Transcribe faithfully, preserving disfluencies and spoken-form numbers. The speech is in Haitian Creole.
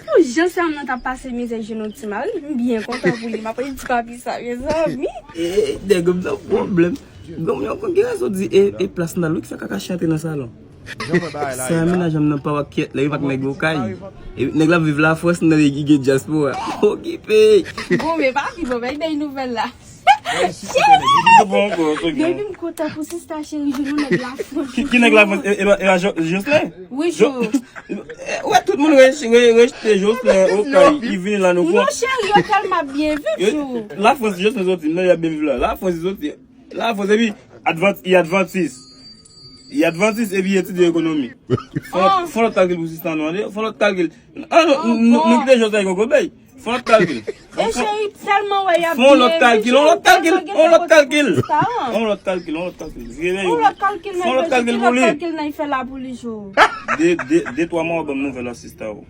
Pou jan sè m nan t ap pase mizè jwenn yon ti mari, m byen kontan pou li. M ap di papi sa, mezanmi. E, e, nèg m nan pwoblèm. Granmoun yo konn gen rezon di, e, e plas nan lwi ki fè kaka chante nan salon. Sa mennaj m nan pa wè kyèt, nèg pa k nèg okay. E nèg la viv Lafrans nan li gen dyaspora. Okipe. Bon, men pa pi bon, men dèy nouvèl la. Depi m kontan pou sista cheri jwenn yon nèg Lafrans. Ki, ki nèg Lafrans? E, e, e, e, Jo-, Jocelyn? Wi, Jo. Ou wè tout moun rejte, re-, rejte Jocelyn okay, li vini la nou pran. Mon cheri, yo tèlman ap byen viv, Jo. Lafrans, Jocelyn soti, men y ap byen viv la. Lafrans, li soti. Lafrans, epi, advan-, li advantis. Li advantis, epi, li etidye ekonomi. Fon, fon lòt kalkil pou sista nou, tande? Fon lòt kalkil. Ah, non, nou, nou kite Jocelyn Kokobey. Fon lòt kalkil. E cheri, tèlman wè y ap fon lòt kalkil, fon lòt kalkil, fon lòt kalkil. Fon lòt kalkil, fon lòt kalkil. Fon lòt kalkil, fon lòt kalkil pou li. Fon lòt kalkil nan fè la pou li, Jo. De, de, de, twa mwa, w ap ban m nouvèl la, sista, ou.